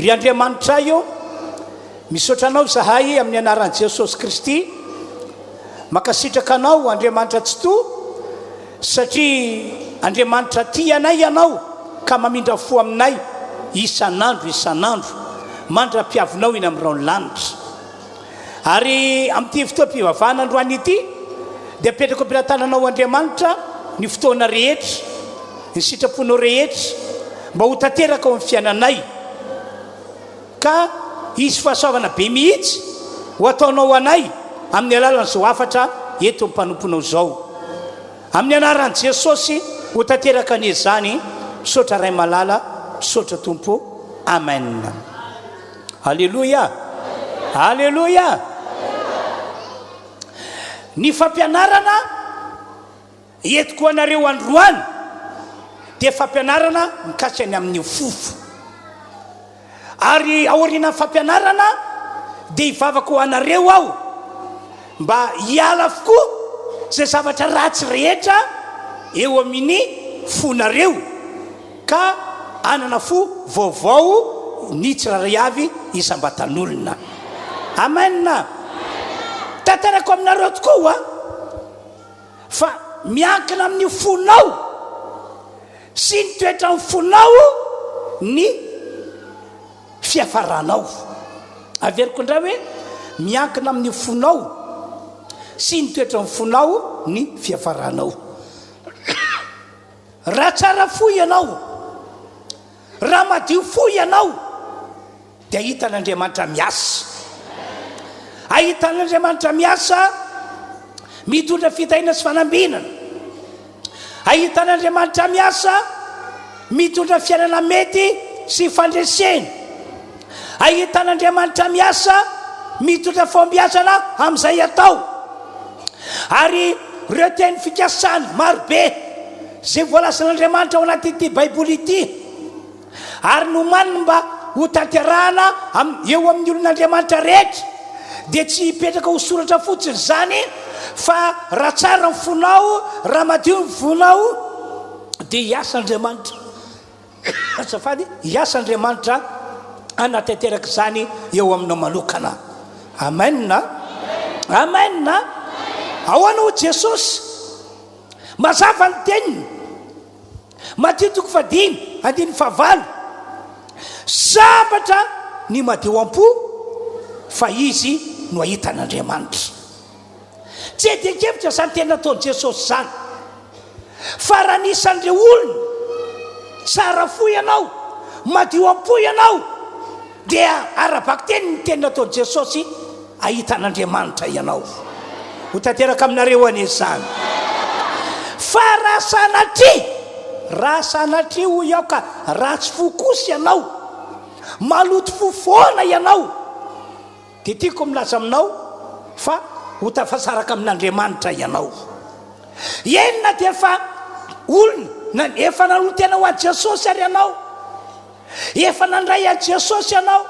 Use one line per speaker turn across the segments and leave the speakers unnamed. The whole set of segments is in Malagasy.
Ry Andriamanitray ô, misaotra Anao izahay amin'ny anaran'i Jesosy Kristy. Mankasitraka Anao, Andriamanitra Tsitoha, satria Andriamanitra tia anay Ianao ka mamindra fo aminay isan'andro isan'andro, mandra-piavinao eny amin'ny rahon'ny lanitra. Ary amin'ity fotoam-pivavahana androany ity, dia apetrako am-pelatananao Andriamanitra ny fotoana rehetra, ny sitraponao rehetra, mba ho tanteraka ao amin'ny fiainanay, ka hisy fahasoavana be mihitsy ho ataonao anay amin'ny alalan'izao hafatra eto amin'ny mpanomponao izao. Amin'ny anaran'i Jesosy ho tanteraka anie izany, misaotra Ray malala, misaotra Tompo, Amen. Aleloia! Aleloia! Ny fampianarana entiko ho anareo androany dia fampianarana mikasika ny amin'ny fofo. Ary aorianan'ny fampianarana dia hivavaka ho anareo aho mba hiala avokoa izay zavatra ratsy rehetra eo amin'ny fonareo ka hanana fo vaovao ny tsirairay avy isam-batan'olona. Amen! Tantarako aminareo tokoa fa miankina amin'ny fonao sy ny toetran'ny fonao ny fiafaranao. Averiko indray hoe miankina amin'ny fonao sy ny toetran'ny fonao ny fiafaranao. Raha tsara fo ianao, raha madio fo ianao, dia hahita an'Andriamanitra miasa. Hahita an'Andriamanitra miasa mitondra fitahiana sy fanambinana. Hahita an'Andriamanitra miasa mitondra fiainana mety sy fandresena. Hahita an'Andriamanitra miasa mitondra fahombiazana amin'izay atao. Ary ireo teny fikasana marobe izay voalazan'Andriamanitra ao anatin'ity Baiboly ity ary nomaniny mba hotanterahana eo amin'ny olon'Andriamanitra rehetra dia tsy hipetraka ho soratra fotsiny izany fa raha tsara ny fonao, raha madio ny fonao dia hiasa Andriamanitra. Azafady, hiasa Andriamanitra hanatanteraka izany eo aminao manokana. Amen. Amen. Ahoana hoy Jesosy? Mazava ny teniny. Matio toko fahadimy, andininy fahavalo. Sambatra ny madio am-po fa izy no hahita an'Andriamanitra. Tsy iadian-kevitra izany teny nataon'i Jesosy izany. Fa raha anisan'ireo olona tsara fo ianao, madio am-po ianao, dia ara-bakiteny ny teny nataon'i Jesosy, hahita an'Andriamanitra ianao. Ho tanteraka aminareo anie izany. Fa raha sanatria, raha sanatria hoy aho ka ratsy fo kosa ianao, maloto fo foana ianao, Dia tiako milaza aminao fa ho tafasaraka amin'Andriamanitra ianao. Eny na dia efa olona na efa nanolo-tena ho an'i Jesosy ary ianao, efa nandray an'i Jesosy ianao,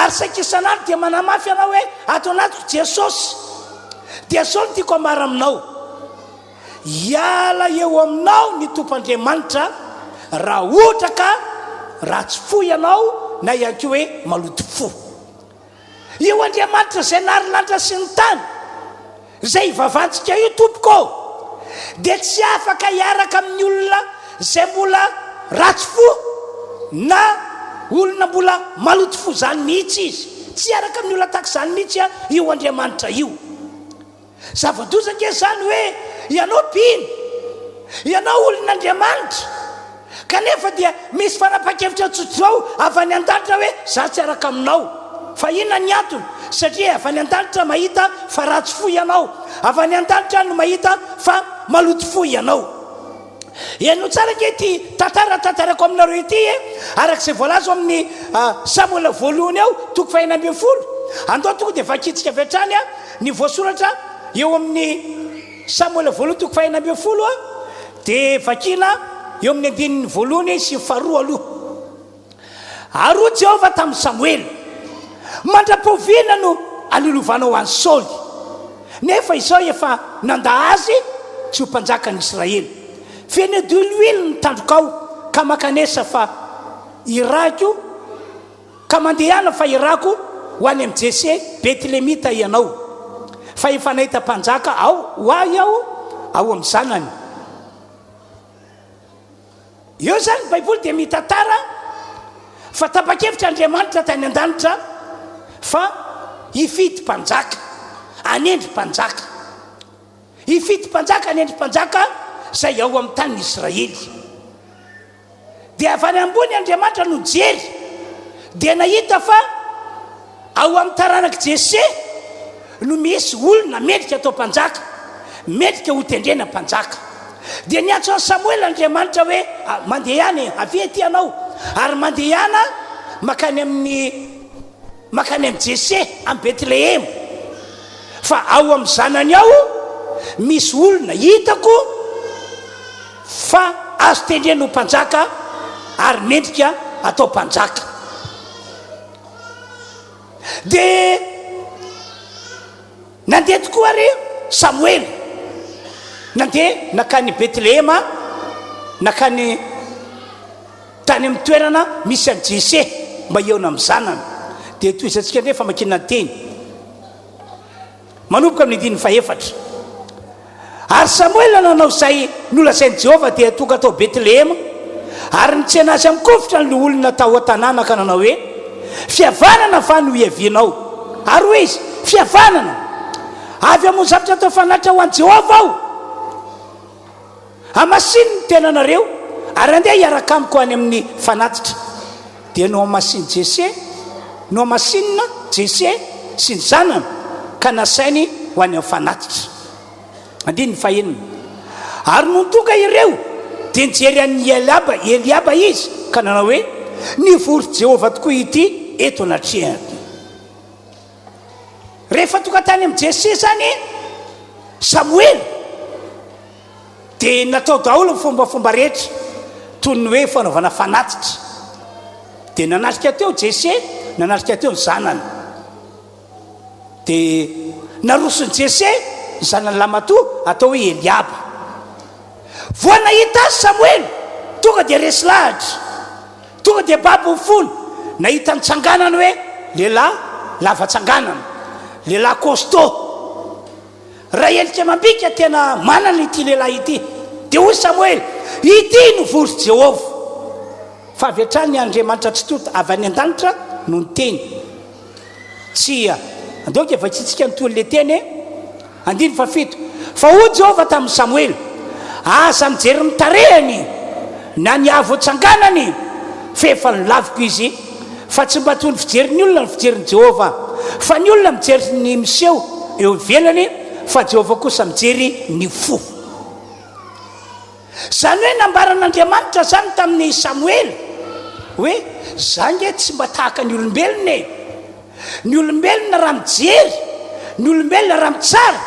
ary saika isan'andro dia manamafy ianao hoe ato anatiko Jesosy. Dia izao no tiako ambara aminao, hiala eo aminao ny Tompo Andriamanitra raha ohatra ka ratsy fo ianao na ihany koa hoe maloto fo. Io Andriamanitra izay nary lanitra sy ny tany, izay ivavantsika io tompoko ô, dia tsy afaka hiaraka amin'ny olona izay mbola ratsy fo na olona mbola maloto fo izany mihitsy izy. Tsy hiaraka amin'ny olona tahaka izany mihitsy io Andriamanitra io. Zava-doza ange izany hoe ianao mpino, ianao olon'Andriamanitra, kanefa dia misy fanapahan-kevitra tsotr'izao avy any an-danitra hoe za tsy araka aminao. Fa inona ny antony? Satria avy any an-danitra mahita fa ratsy fo ianao, avy any an-danitra no mahita fa maloto fo ianao. Henoy tsara ange ity tantara tantaraiko aminareo ity e, araka izay voalaza ao amin'ny Samoela voalohany ao, toko fahenina ambin'ny folo. Andao tonga dia vakintsika avy hatrany ny voasoratra eo amin'ny Samoela voalohany toko fahenina ambin'ny folo, dia vakina eo amin'ny andininy voalohany sy ny faharoa aloha. Ary hoy Jehovah tamin'i Samoela, Mandra-poviana no alolovanao an'i Saoly, nefa izao efa nandà azy tsy ho mpanjakan'ny Israely? Feno diloilo ny tandrokao, ka mankanesa fa irahiko. Ka mandehana fa irako ho any amin'i Jese Betlemita ianao, fa efa nahita mpanjaka ao ho ahy aho ao amin'ny zanany. Eo izany ny Baiboly dia mitantara fa tapa-kevitra Andriamanitra tany an-danitra fa hifidy mpanjaka, hanendry mpanjaka. Hifidy mpanjaka, hanendry mpanjaka izay ao amin'ny tanin'i Israely. Dia avy any ambony Andriamanitra no nijery, dia nahita fa ao amin'ny taranak'i Jese no misy olona mendrika atao mpanjaka, mendrika hotendrena mpanjaka. Dia niantso an'i Samoela Andriamanitra hoe, Mandehana e, avia ety ianao, ary mandehana mankany amin'ny mankany amin'i Jese any Betlehema, fa ao amin'ny zanany ao misy olona hitako Fa azo tendrena ho mpanjaka ary mendrika atao mpanjaka. Dia nandeha tokoa àry Samoela, nandeha nankany Betlehema, nankany tany amin'ny toerana misy an'i Jese mba hihaona amin'ny zanany. Dia tohizantsika indray famakiana ny teny. Manomboka amin'ny andininy fahefatra. Ary Samoela nanao izay nolazain'i Jehovah, dia tonga tao Betlehema, ary nitsena azy amin-kovitra ny loholona tao an-tanàna ka nanao hoe, Fihavanana va no hiavianao? Ary hoy izy, Fihavanana! Avy hamono zavatra atao fanatitra ho an'i Jehovah aho. Hamasino ny tenanareo, ary andeha hiaraka amiko any amin'ny fanatitra. Dia nohamasin'i Jese, nohamasinina Jese sy ny zanany, ka nasainy ho any amin'ny fanatitra. Andininy fahenina. Ary nony tonga ireo, dia nijery an'i Eliaba, Eliaba izy, ka nanao hoe, Nivory Jehovah tokoa ity eto anatrehany. Rehefa tonga tany amin'i Jese izany Samoela, Dia natao daholo ny fombafomba rehetra, toy ny hoe fanaovana fanatitra. Dia nanatrika teo Jese, nanatrika teo ny zanany. Dia naroson'i Jese ny zanany lahimatoa atao hoe Eliaba. Vao nahita azy Samoela, tonga dia resy lahatra, tonga dia babo ny fony, nahita ny tsanganany hoe lehilahy lava tsanganana, lehilahy costaud. Raha endrika amam-bika tena manana ity lehilahy ity. Dia hoy Samoela, Ity no vory Jehovah. Fa avy hatrany Andriamanitra Tsitoha avy any an-danitra no niteny. Tsia. Andao ange vakintsika ny tohin'ilay teny e. Andininy fahafito. Fa hoy Jehovah tamin'i Samoela, Aza mijery ny tarehiny na ny avo tsanganany, fa efa nolaviko izy. Fa tsy mba toy ny fijerin'ny olona ny fijerin'i Jehovah, fa ny olona mijery ny miseho eo ivelany, fa Jehovah kosa mijery ny fo. Izany hoe nambaran'Andriamanitra izany tamin'i Samoela hoe, Za ange tsy mba tahaka ny olombelona e! Ny olombelona raha mijery, ny olombelona raha mitsara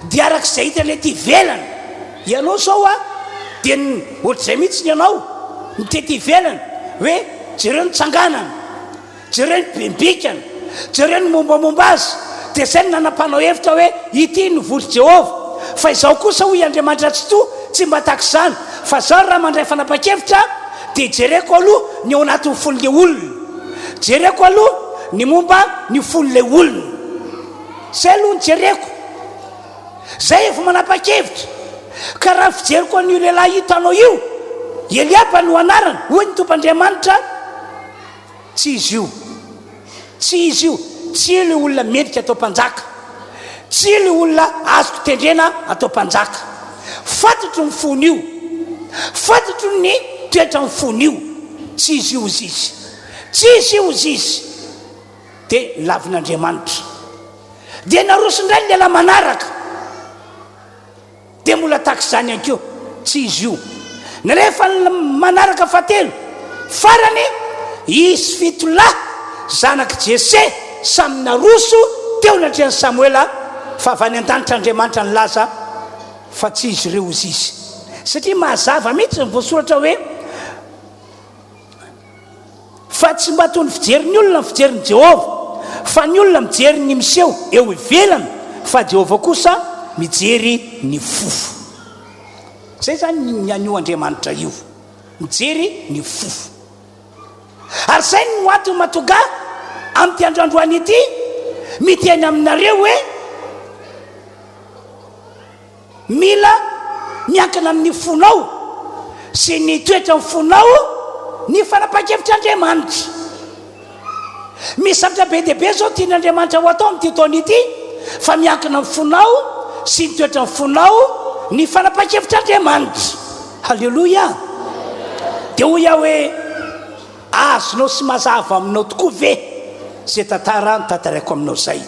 dia araka izay hitany ety ivelany. Ianao izao a, dia ohatr'izay mihitsy ny anao, ny tety ivelany, hoe jereo ny tsanganana, jereo ny bembikana, jereo ny mombamomba azy, dia izay no nanampanao hevitra hoe ity no vory Jehovah. Fa izaho kosa hoy Andriamanitra Tsitoha, tsy mba tahaka izany, fa izaho raha mandray fanapan-kevitra dia jereko aloha ny ao anatin'ny fon'ilay olona. Jereko aloha ny momba ny fon'ilay olona. Zay aloha no jereko. Zay efa manapa-kevitra. Ka raha ny fijeriko an'io lehilahy hitanao io, Eliaba no anarany, hoy ny Tompo Andriamanitra, tsy izy io. Tsy izy io. Tsy io ilay olona mendrika atao mpanjaka. Tsy io ilay olona azoko tendrena atao mpanjaka. Fantatro ny fon'io. Fantatro ny toetran'ny fon'io. Tsy izy io hozy izy. Tsy izy io hozy izy. Dia lavin'Andriamanitra. Dia naroso indray ny lehilahy manaraka. Dia mbola tahaka izany ihany koa. Tsy izy io. Ny rehefa ny manaraka fahatelo, farany, izy fitolahy zanak'i Jese samy naroso teo anatrehan'i Samoela fa avy any an-danitra Andriamanitra nilaza fa tsy izy ireo hozy izy. Satria mazava mihitsy ny voasoratra hoe Fa tsy mba toy ny fijerin'ny olona ny fijerin'i Jehovah, fa ny olona mijery ny miseho eo ivelany, fa Jehovah kosa mijery ny fo. Izay izany ny an'io Andriamanitra io, mijery ny fo. Ary izay no antony mahatonga ahy amin'ity andro androany ity miteny aminareo hoe mila miankina amin'ny fonao sy ny toetran'ny fonao ny fanapahan-kevitr'Andriamanitra. Misy zavatra be dia be izao tian'Andriamanitra ho atao amin'ity taona ity, fa miankina amin'ny fonao sy ny toetran'ny fonao ny fanapahan-kevitr'Andriamanitra. Haleloia! Dia hoy aho hoe, azonao sy mazava aminao tokoa ve izay tantara notantaraiko aminao izay?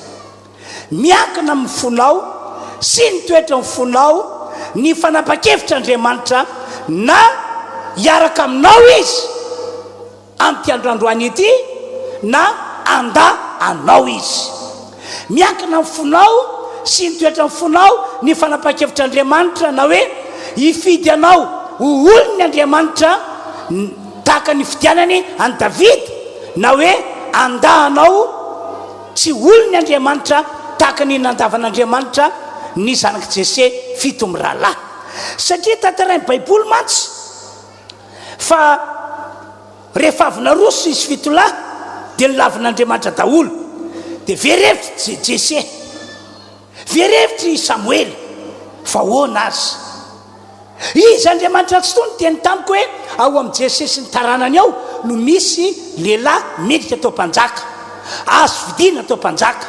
Miankina amin'ny fonao sy ny toetran'ny fonao ny fanapahan-kevitr'Andriamanitra na hiaraka aminao Izy, Amin'ity andro androany ity na handà anao izy. Miankina amin'ny fonao sy ny toetran'ny fonao ny fanapahan-kevitr'Andriamanitra na hoe hifidy anao ho olony Andriamanitra tahaka ny nifidianany an'i Davida na hoe handà anao tsy ho olony Andriamanitra tahaka ny nandavan'Andriamanitra ny zanak'i Jese fitomirahalahy. Satria tantarain'ny Baiboly mantsy Fa rehefa avy naroso izy fitolahy dia nolavin'Andriamanitra daholo. Dia very hevitra i Jese. Very hevitra i Samoela. Fa ahoana aza? Izy Andriamanitra Tsitoha niteny tamiko hoe ao amin'i Jese sy ny taranany ao no misy lehilahy mendrika atao mpanjaka. Azo fidiana atao mpanjaka.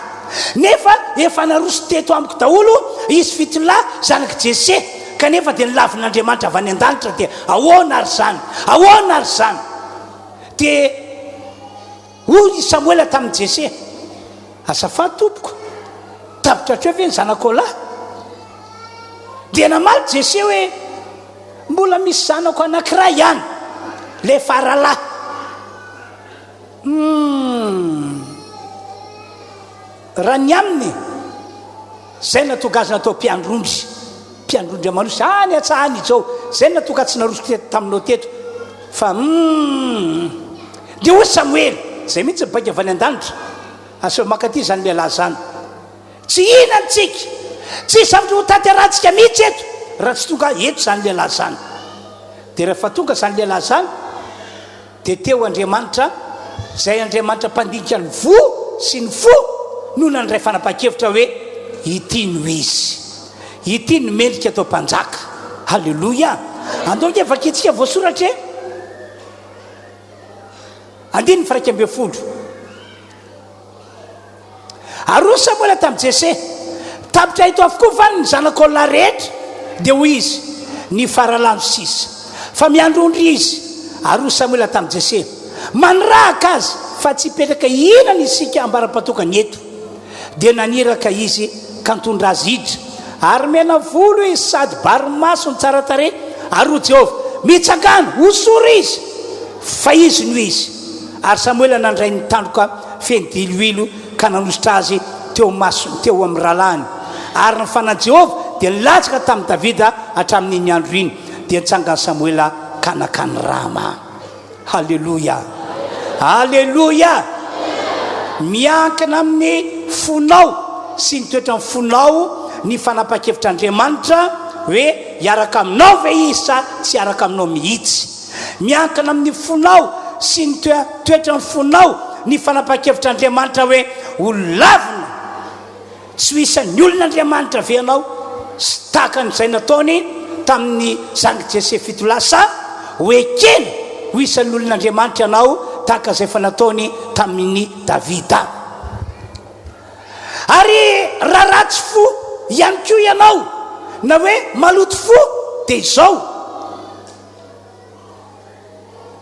Nefa efa naroso teto amiko daholo izy fitolahy zanak'i Jese. Kanefa dia nolavin'Andriamanitra avy any an-danitra dia ahoana ary izany? Ahoana ary izany? Dia hoy i Samoela tamin'i Jese, Azafady tompoko, tapitra hatreo ve ny zanakao lahy? Dia namaly Jese hoe, Mbola misy zanako anankiray ihany, ilay faralahy. Humm. Raha ny aminy, izay nahatonga azy natao mpiandry ondry, mpiandry ondry aman'osy, any an-tsaha any izao, izay no nahatonga tsy naroso teto taminao teto, fa humm. Dia hoy Samoela, izay mihitsy ny baiko avy any an-danitra, aseo mankaty izany lehilahy izany. Tsy hihinantsika, tsy hisy zavatra ho tanterahantsika mihitsy eto, raha tsy tonga eto izany lehilahy izany. Dia rehefa tonga izany lehilahy izany, Dia teo Andriamanitra, izay Andriamanitra mpandinika ny voa sy ny fo, no nandray fanapahan-kevitra hoe, Ity no izy. Ity no mendrika atao mpanjaka. Haleloia! Andao ange vakintsika voasoratra e! Andininy faha 11. Ary hoy Samoela tamin'i Jese, Tapitra eto avokoa va ny zanakao lahy rehetra? Dia hoy izy, Ny faralahy no sisa, fa miandry ondry izy. Ary hoy Samoela tamin'i Jese, Manirahaka azy, fa tsy hipetraka hihinana isika ambara-patokany eto. Dia naniraka izy ka nitondra azy hiditra. Ary mena volo izy sady bary maso no tsara tarehy. Ary hoy Jehovah, Mitsangàna, hosory izy, fa izy no izy. Ary Samoela nandray ny tandroka feno diloilo ka nanosotra azy teo imasony, teo amin'ny rahalahiny. Ary ny fanahin'i Jehovah dia nilatsaka tamin'i Davida hatramin'iny andro iny. Dia nitsangan'i Samoela ka nankany Rama. Haleloia! Haleloia! Miankina amin'ny fonao sy ny toetran'ny fonao ny fanapahan-kevitr'Andriamanitra hoe hiaraka aminao ve Izy sa tsy hiaraka aminao mihitsy. Miankina amin'ny fonao sy ny toetran'ny fonao ny fanapahan-kevitr'Andriamanitra hoe ho lavina tsy ho isan'ny olon'Andriamanitra ve ianao sy tahaka an'izay nataony tamin'ny zanak'i Jese fitolahy sa ho ekena ho isan'ny olon'Andriamanitra ianao tahaka izay efa nataony tamin'i Davida? Ary raha ratsy fo ihany koa ianao na hoe maloto fo dia izao,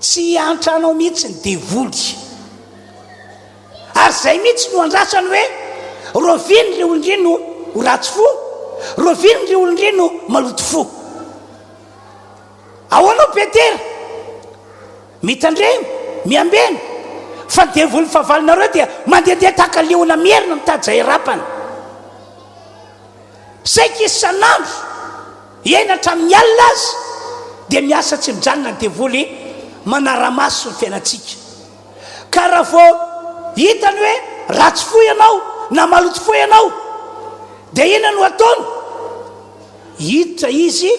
Tsy hiantra anao mihitsy ny devoly. Ary izay mihitsy no andrasany hoe raoviany ry olon-dry no ho ratsy fo, raoviany ry olon-dry no maloto fo. Ahoana hoy Petera? Mitandrema, miambena, fa ny devoly fahavalonareo dia mandehandeha tahaka liona mierona mitady izay harapany. Saika isan'andro, eny hatramin'ny alina aza, dia miasa tsy mijanona ny devoly manara-maso ny fiainantsika. Ka raha vao hitany hoe ratsy fo ianao na maloto fo ianao, dia inona no ataony? Hiditra izy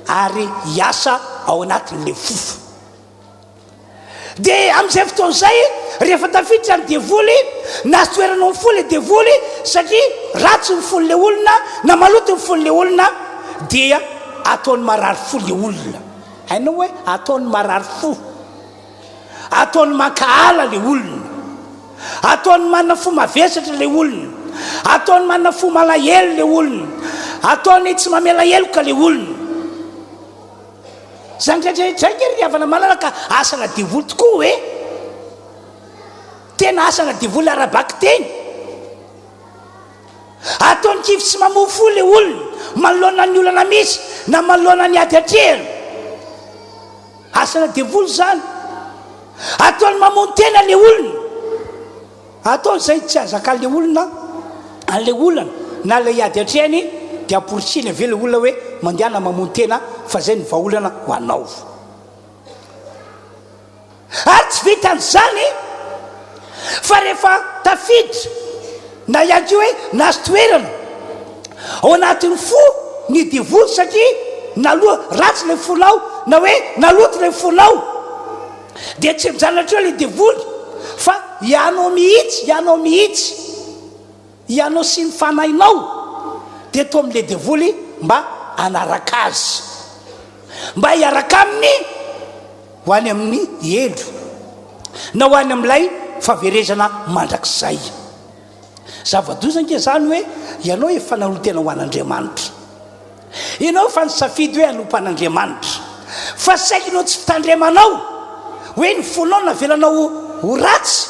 ary hiasa ao anatin'ilay fofo. Dia amin'izay fotoana izay, rehefa tafiditra ny devoly, nahazo toerana ao amin'ny fo ilay devoly, satria ratsy ny fon'ilay olona, na maloto ny fon'ilay olona, dia ataony marary fo ilay olona. Hainao hoe ataony marary fo. Ataony mankahala ilay olona. Ataony manana fo mavesatra ilay olona. Ataony manana fo malahelo ilay olona. Ataony tsy mamela heloka ilay olona. Izany rehetra rehetra izany nge ry havana malala ka asana devoly tokoa e! Tena asana devoly ara-bakiteny. Ataony kivy tsy mamoa fo ilay olona manoloana ny olana misy na manoloana ny ady atrehiny. Asana devoly izany. Ataony mamono tena ilay olona. Ataony izay tsy hahazakan'ilay olona an'ilay olana na ilay ady atrehiny dia amporisihiny avy eo ilay olona hoe mandehana mamono tena fa izay no vahaolana ho anao. Ary tsy vitan'izany fa rehefa tafiditra na ihany koa hoe nahazo toerana ao anatin'ny fo ny devoly satria naloa ratsy ilay fonao na hoe naloto ilay fonao dia tsy mijanona hatreo ilay devoly fa ianao mihitsy, ianao mihitsy, ianao sy ny fanahinao dia toa amin'ilay devoly mba hanaraka azy, mba hiaraka aminy ho any amin'ny helo na ho any amin'ilay fahaverezana mandrakizay. Zava-doza ange izany hoe ianao efa nanolo-tena ho an'Andriamanitra. Ianao efa nisafidy hoe hanompo an'Andriamanitra. Fa saingy noho tsy fitandremanao hoe ny fonao navelanao ho ratsy,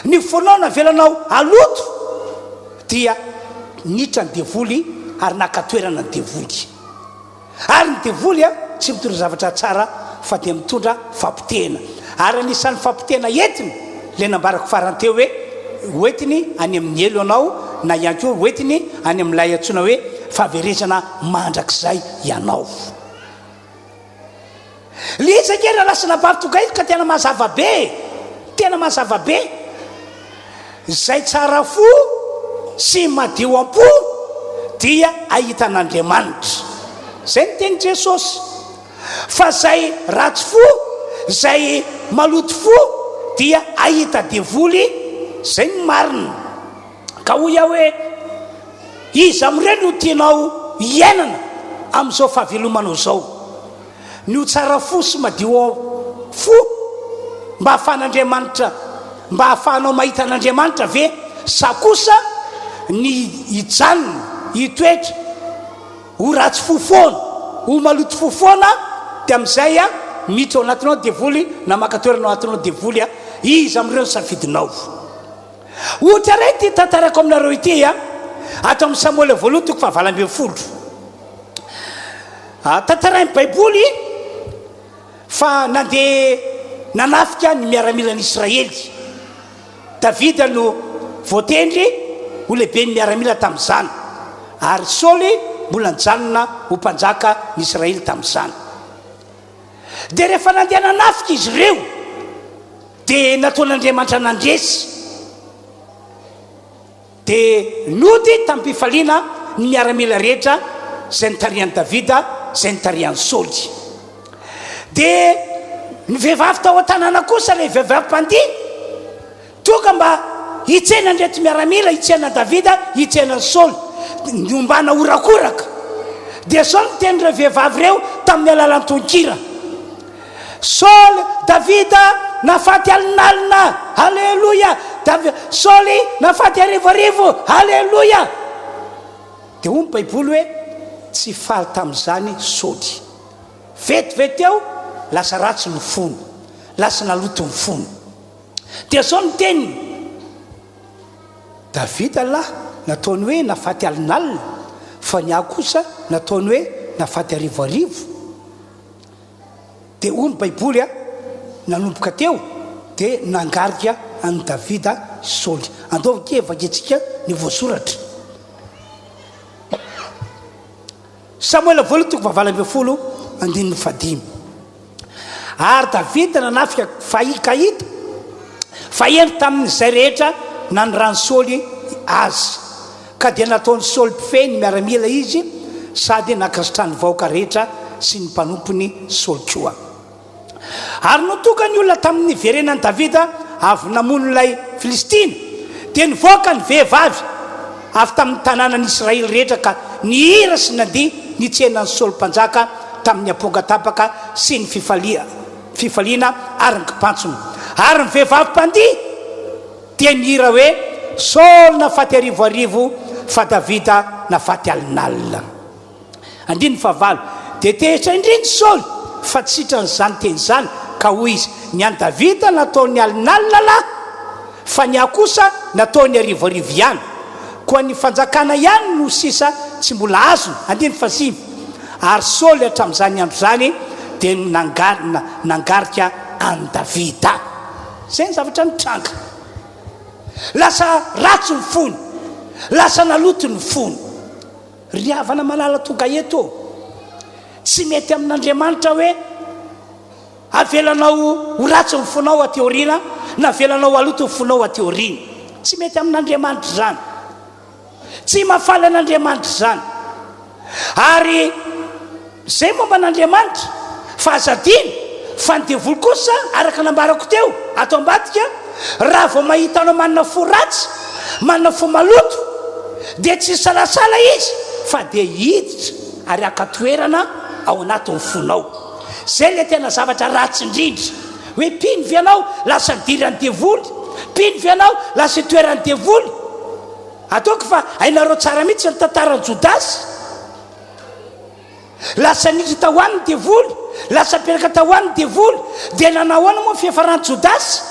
ny fonao navelanao haloto, dia niditra ny devoly ary naka toerana ny devoly. Ary ny devoly tsy mitondra zavatra tsara fa dia mitondra fampotehana. Ary anisan'ny fampotehana entiny ilay nambarako farany teo hoe hoentiny any amin'ny helo ianao na ihany koa hoentiny any amin'ilay antsoina hoe fahaverezana mandrakizay ianao. Le izy ange rahalahy sy anabavy tonga eto ka tena mazava be e! Tena mazava be. Izay tsara fo sy madio am-po dia hahita an'Andriamanitra. Izay ny tenin'i Jesosy. Fa izay ratsy fo, izay maloto fo dia hahita devoly, izay no marina. Ka hoy aho hoe, Iza amin'ireo no tianao hiainana amin'izao fahavelomanao izao? Ny ho tsara fo sy madio fo mba hahafahan'Andriamanitra, mba hahafahanao mahita an'Andriamanitra ve sa kosa ny hijanona hitoetra ho ratsy fo foana, ho maloto fo foana dia amin'izay miditra ao anatinao ny devoly na maka toerana ao anatinao ny devoly? Iza amin'ireo no safidinao? Ohatra iray ity tantaraiko aminareo ity a, ato amin'ny Samoela voalohany toko fahavalo ambin'ny folo. Tantarain'ny Baiboly fa nandeha nanafika ny miaramilan'ny Israely. Davida no voatendry ho lehiben'ny miaramila tamin'izany, ary Saoly mbola nijanona ho mpanjaka ny Israely tamin'izany. Dia rehefa nandeha nanafika izy ireo, Dia nataon'Andriamanitra nandresy. Dia nody tamim-pifaliana ny miaramila rehetra izay nitarihan'i Davida, izay nitarihan'i Saoly. Dia ny vehivavy tao an-tanàna kosa, ilay vehivavy mpandihy, Tonga mba hitsena an'ireto miaramila, hitsena an'i Davida, hitsena an'i Saoly. Nombana horakoraka. Dia izao no tenin'ireo vehivavy ireo tamin'ny alalan'ny tononkira, Saoly, Davida nahafaty alinalina! Aleloia! Davi, Saoly nahafaty arivoarivo! Aleloia! Dia hoy ny Baiboly hoe, Tsy faly tamin'izany Saoly. Vetivety teo, lasa ratsy ny fony. Lasa naloto ny fony. Dia zao ny teniny, Davida lahy nataony hoe nafaty alinalina, fa ny ahy kosa nataony hoe nafaty arivoarivo. Dia hoy ny Baiboly, nanomboka teo dia nangarika an'i Davida i Saoly. Andao ange vakintsika ny voasoratra. Samoela voalohany toko fahavalo ambin'ny folo andininy fahadimy. Ary Davida nanafika fahi ka hita fa hendry tamin'izay rehetra nanoran'i Saoly azy, ka dia nataon'i Saoly mpifehy ny miaramila izy sady nankasitrahan'ny vahoaka rehetra sy ny mpanompony Saoly koa. Ary nony tonga ny olona tamin'ny niverenan'i Davida avy namono ilay Filistina, dia nivoaka ny vehivavy avy tamin'ny tanànan'i Israely rehetra ka nihira sy nandihy nitsena an'i Saoly mpanjaka tamin'ny ampongatapaka sy ny fifaliana ary ny kipantsona. Ary ny vehivavy mpandihy dia nihira hoe, Saoly nafaty arivoarivo, fa Davida nafaty alinalina. Andininy fahavalo, Dia tezitra indrindra i Saoly fa tsy sitrany izany teny izany, ka hoy izy, Ny an'i Davida nataony alinalina lahy, fa ny ahy kosa nataony arivoarivo ihany. Koa ny fanjakana ihany no sisa tsy mbola azony. Andininy fahasivy, Ary Saoly hatramin'izany andro izany dia nangarika an'i Davida. Izay ny zavatra nitranga. Lasa ratsy ny fony, lasa naloto ny fony. Ry havana malala tonga eto ô! Tsy mety amin'Andriamanitra hoe avelanao ho ratsy ny fonao aty aoriana na avelanao haloto ny fonao aty aoriana. Tsy mety amin'Andriamanitra izany. Tsy mahafaly an'Andriamanitra izany. Ary izay momba an'Andriamanitra, fa aza adino fa ny devoly kosa, araka nambarako teo, ato ambadika, raha vao mahita anao manana fo ratsy, manana fo maloto, dia tsy hisalasala izy fa dia hiditra ary haka toerana ao anatin'ny fonao. Izay ilay tena zavatra ratsy indrindra. Hoe mpino ve ianao lasa nidiran'ny devoly? Mpino ve ianao lasa itoeran'ny devoly? Ataoko fa hainareo tsara mihitsy ny tantaran'i Jodasy. Lasa niditra tao aminy ny devoly, lasa nipetraka tao aminy ny devoly. Dia nanao ahoana moa ny fiafaran'i Jodasy?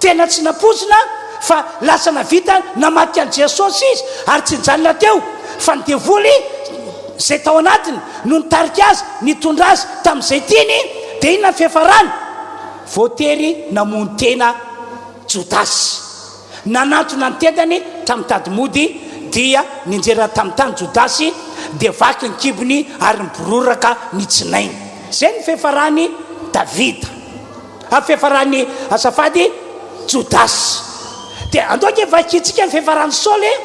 Tena tsy nampoizina fa lasa navita namadika an'i Jesosy izy, ary tsy nijanona teo fa ny devoly izay tao anatiny no nitarika azy, nitondra azy tamin'izay tiany. Dia inona ny fiafarany? Voatery namono tena Jodasy. Nanantona ny tendany tamin'ny tady mody, dia nianjera tamin'ny tany Jodasy, dia vaky ny kibony ary nibororaka ny tsinainy. Izay no fiafaran'i Davida. Ah, fiafaran'i, azafady, Jodasy. Dia andao ange vakintsika ny fiafaran'i Saoly e!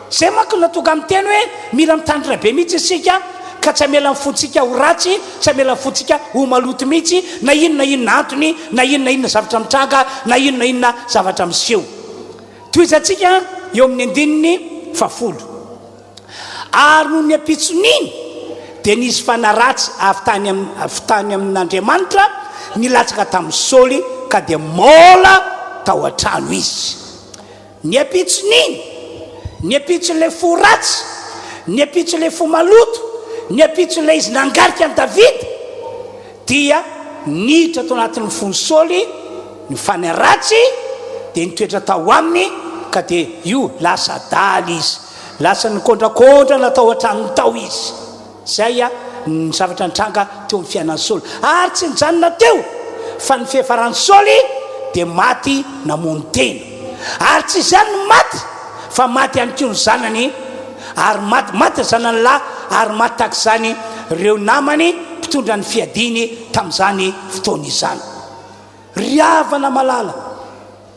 Izay manko no nahatonga amin'ny teny hoe mila mitandrina be mihitsy isika ka tsy hamela ny fontsika ho ratsy, tsy hamela ny fontsika ho maloto mihitsy na inona na inona antony, na inona na inona zavatra mitranga, na inona na inona zavatra miseho. Tohizantsika eo amin'ny andininy fahafolo. Ary nony ampitson'iny dia nisy fanahy ratsy avy tany avy tany amin'Andriamanitra nilatsaka tamin'i Saoly ka dia maola tao an-trano izy. Ny ampitson'iny, ny ampitson'ilay fo ratsy, ny ampitson'ilay fo maloto, ny ampitson'ilay izy nangarika an'i Davida, dia niditra tao anatin'ny fon'i Saoly ny fanahy ratsy, dia nitoetra tao aminy, ka dia io lasa adala izy. Lasa nikondrakondra tao an-tranony tao izy. Izay ny zavatra nitranga teo amin'ny fiainan'i Saoly. Ary tsy nijanona teo fa ny fiafaran'i Saoly dia maty namono tena. Ary tsy izy ihany no maty fa maty ihany koa ny zanany, ary maty maty ny zanany lahy, ary maty tahaka izany ireo namany mpitondra ny fiadiany tamin'izany fotoana izany. Ry havana malala,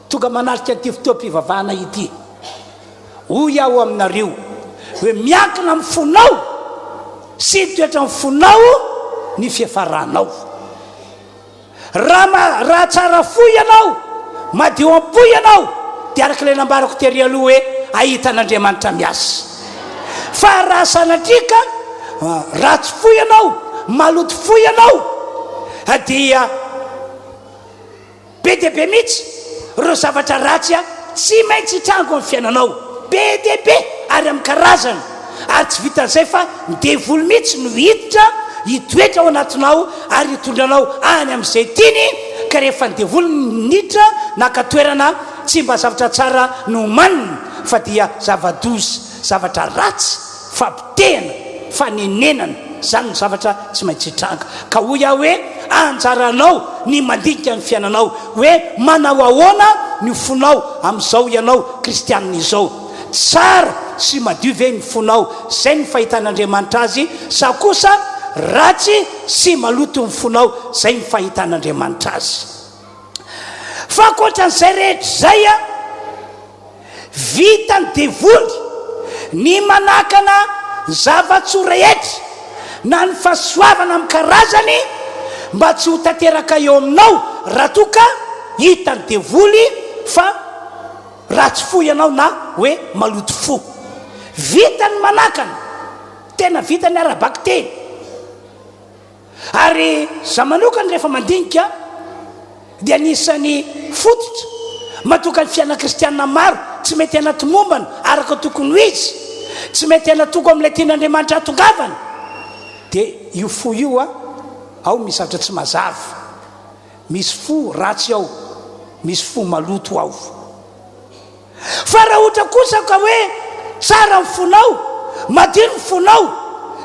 tonga manatrika an'ity fotoam-pivavahana ity, hoy aho aminareo, hoe miankina amin'ny fonao sy ny toetran'ny fonao ny fiafaranao. Raha, raha tsara fo ianao, madio am-po ianao, dia araka ilay nambarako tery aloha hoe hahita an'Andriamanitra miasa. Fa raha sanatria ka ratsy fo ianao, maloto fo ianao, dia be dia be mihitsy ireo zavatra ratsy tsy maintsy hitranga ao amin'ny fiainanao. Be dia be ary amin'ny karazany. Ary tsy vitan'izay fa ny devoly mihitsy no hiditra hitoetra ao anatinao ary hitondra anao any amin'izay tiany, ka rehefa ny devoly niditra naka toerana, tsy mba zavatra tsara no homaniny fa dia zava-doza, zavatra ratsy, fampotehana, fanenenana, izany no zavatra tsy maintsy hitranga. Ka hoy aho hoe, anjaranao ny mandinika ny fiainanao, hoe manao ahoana ny fonao amin'izao ianao kristianina izao. Tsara sy madio ve ny fonao, izay no fahitan'Andriamanitra azy, sa kosa ratsy sy maloto ny fonao, izay no fahitan'Andriamanitra azy. Fa ankoatran'izay rehetra izay, vitan'ny devoly ny manakana ny zava-tsoa rehetra na ny fahasoavana amin'ny karazany mba tsy ho tanteraka eo aminao raha toa ka hitan'ny devoly fa ratsy fo ianao na hoe maloto fo. Vitany manakana, tena vitany ara-bakiteny. Ary za manokana rehefa mandinika dia anisan'ny fototra mahatonga ny fiainana kristianina maro tsy mety hanatomombana araka ny tokony ho izy, tsy mety hanatoko amin'ilay tian'Andriamanitra hahatongavana, dia io fo io a, ao misy zavatra tsy mazava, misy fo ratsy ao, misy fo maloto ao. Fa raha ohatra kosa ka hoe tsara ny fonao, madio ny fonao,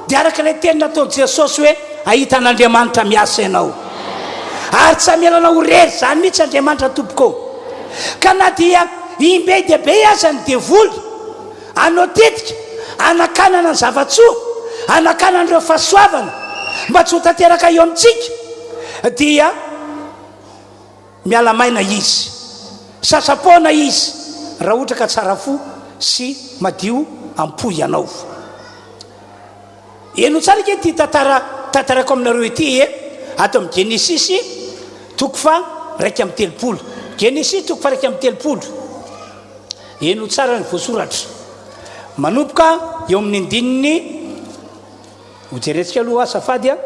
dia araka ilay teny nataon'i Jesosy hoe hahita an'Andriamanitra miasa ianao. Ary tsy hamela anao ho irery izany mihitsy Andriamanitra tompoko ô. Ka na dia imbe dia be aza ny devoly hanao tetika hanakanana ny zava-tsoa, hanakanana ireo fahasoavana mba tsy ho tanteraka eo amintsika, dia Miala maina izy. Sasa-poana izy raha ohatra ka tsara fo sy madio am-po ianao. Henoy tsara ange ity tantara tantaraiko aminareo ity e, ato amin'ny Genesisy toko faha 31. Genesisy toko faha 31. Henoy tsara ny voasoratra. Manomboka eo amin'ny andininy, hojerentsika aloha azafady a.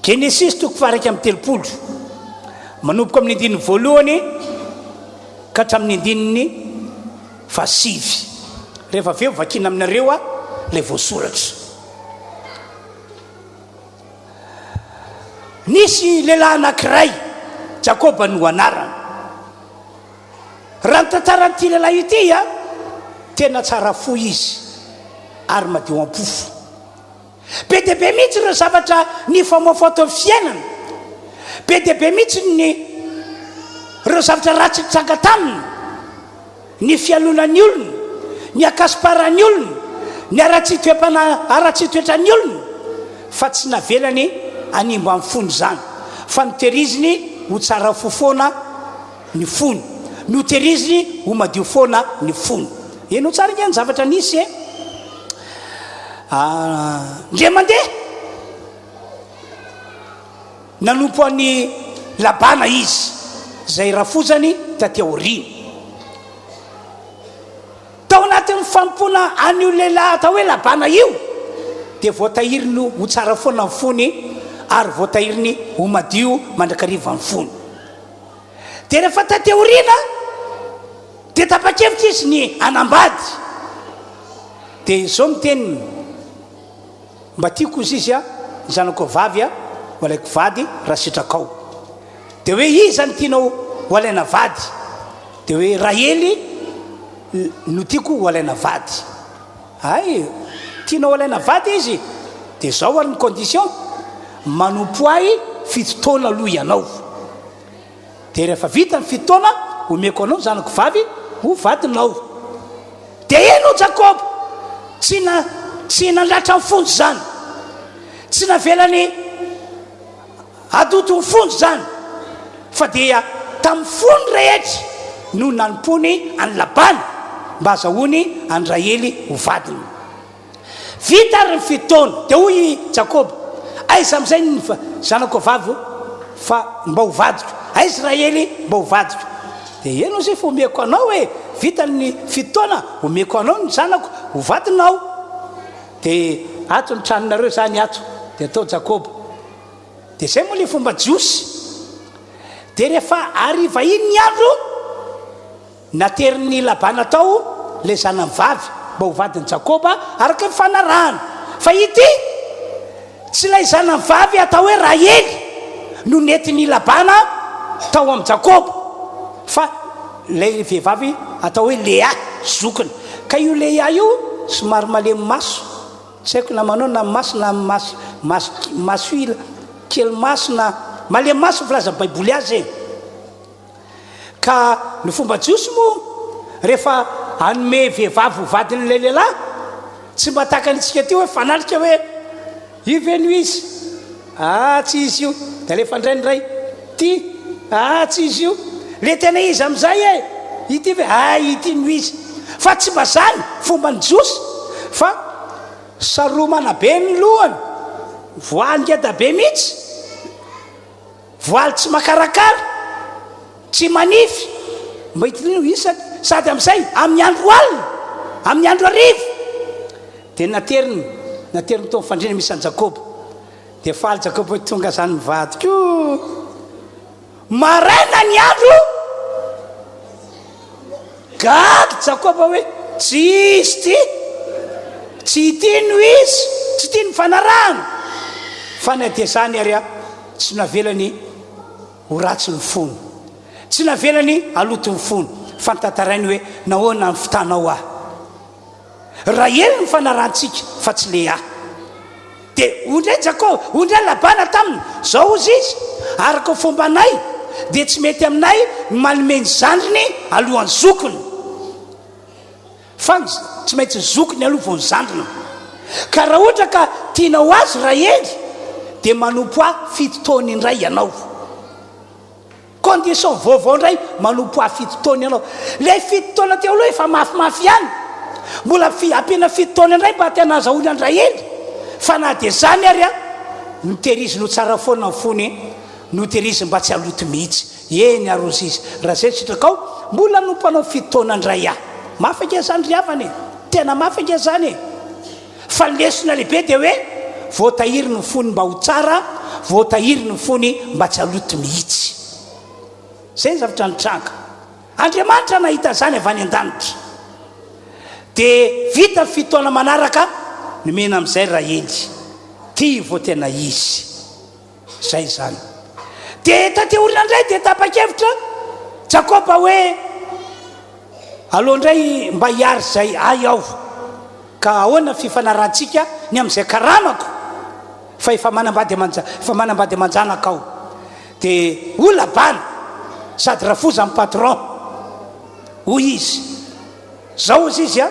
Genesisy toko faha-31, manomboka amin'ny andininy voalohany ka hatramin'ny andininy fahasivy. Rehefa avy eo vakiana aminareo aho ilay voasoratra. Nisy lehilahy anankiray, Jakoba no anarany. Raha ny tantaran'ity lehilahy ity, tena tsara fo izy ary madio am-po. Be dia be mihitsy ireo zavatra nifamoafoa teo amin'ny fiainana. Be dia be mihitsy ny ireo zavatra ratsy nitranga taminy. Ny fialonan'ny olona, ny hakasoparan'ny olona, ny haratsian-toe-panahy, haratsian-toetran'ny olona. Fa tsy navelany hanimba ny fony izany, fa notehiriziny ho tsara fo foana ny fony. Notehiriziny ho madio foana ny fony. Henoy tsara ange ny zavatra nisy e. Ndre mandeha nanompo an'i Labana izy, izay rafozany taty aoriana. Tao anatin'ny fanompoana an'io lehilahy atao hoe Labana io, dia voatahiriny ho tsara foana ny fony ary voatahiriny ho madio mandrakariva ny fony. Dia rehefa taty aoriana, dia tapa-kevitra izy ny hanambady. Dia izao ny teniny, Mba tiako hozy izy a, ny zanakao vavy a, ho alaiko vady raha sitrakao. Dia hoe iza no tianao ho alaina vady? Dia hoe Rahely no tiako ho alaina vady. Hay, tianao ho alaina vady izy? Dia izao ary ny condition, manompo ahy fito taona aloha ianao. Dia rehefa vita ny fito taona, omeko anao ny zanako vavy ho vadinao. Dia eny hoy Jakoba, tsy na, tsy nandratra ny fony izany, tsy navelany hadoto ny fony izany, fa dia tamin'ny fony rehetra no nanompoany an'i Labana mba hazahoany an'i Rahely ho vadiny. Vita ary ny fito taona, dia hoy i Jakoba, Aiza amin'izay ny zanako vavy fa mba ho vadiko? Aiza Rahely mba ho vadiko? Dia eny hozy fa omeko anao e! Vita ny fito taona, omeko anao ny zanako ho vadinao. Dia ato ny tranonareo izany ato. Dia atao Jakoba. Dia izay moa ilay fomba jiosy. Dia rehefa hariva iny ny andro, Naterin'i Labana tao ilay zanany vavy mba ho vadin'i Jakoba araka ny fanarahana. Fa ity, tsy ilay zanany vavy atao hoe Rahely no nentin'i Labana tao amin'i Jakoba, fa ilay vehivavy atao hoe Lea, zokiny. Ka io Lea io somary malemy maso, tsy haiko na manao na maso na maso, maso, maso ila, kely maso na malemy maso ny filazan'ny Baiboly azy e. Ka ny fomba jiosy moa rehefa hanome vehivavy ho vadin'ilay lehilahy, tsy mba tahaka ny antsika aty hoe fanatrika hoe io ve no izy? Ah tsy izy io, dia alefa indray ny iray, ty, ah tsy izy io, le tena izy amin'izay e, ity ve? Ah ity no izy. Fa tsy mba zany fomban'ny jiosy fa saromana be ny lohany. Voaly ngeda be mihitsy. Voaly tsy makarakara, tsy manify, mba hitoriana ho isany, sady amin'izay, amin'ny andro alina, amin'ny andro hariva. Dia nateriny, nateriny tao amin'ny fandriana misy an'i Jakoba. Dia faly Jakoba hoe tonga izany ny vadiko. Maraina ny andro, gaga Jakoba hoe tsy izy ity, tsy ity no izy, tsy ity no fanarahana. Fa na dia izany ary tsy navelany ho ratsy ny fony, tsy navelany haloto ny fony, fa notantarainy hoe nahoana ny fitanao ahy. Rahely no fanarahantsika fa tsy Lea. Dia hoy indray Jakoba, hoy indray Labana taminy, Izao hozy izy, araka ny fombanay, dia tsy mety aminay ny manome ny zandriny alohan'ny zokiny. Fa ny, tsy maintsy ny zokiny aloha vao ny zandriny. Ka raha ohatra ka tianao azy Rahely, dia manompo ahy fito taona indray ianao. Condition vaovao indray manompo ahy fito taona ianao. Ilay fito taona teo aloha efa mafimafy ihany. Mbola fi, ampiana fito taona indray mba tena azahoana an-dRahely. Fa na dia izany ary an, notehiriziny ho tsara foana ny fony, notehiriziny mba tsy haloto mihitsy. Eny ary hozy izy, raha izay no sitrakao, mbola hanompo anao fito taona indray aho. Mafy ange izany ry havana e! Tena mafy ange izany e! Fa ny lesona lehibe dia hoe voatahiry ny fony mba ho tsara, voatahiry ny fony mba tsy haloto mihitsy. Izay ny zavatra nitranga. Andriamanitra nahita izany avy any an-danitra. Dia vita ny fito taona manaraka, nomena amin'izay Rahely. Ity vao tena izy. Izay izany. Dia taty aoriana indray dia tapa-kevitra Jakoba hoe aleo indray mba hiary izay ahy aho. Ka ahoana ny fifanarahantsika ny amin'izay karamako fa efa manambady aman efa manambady aman-janaka aho. Dia hoy Labana, sady rafozan'ny patron, hoy izy, Izao hozy izy a,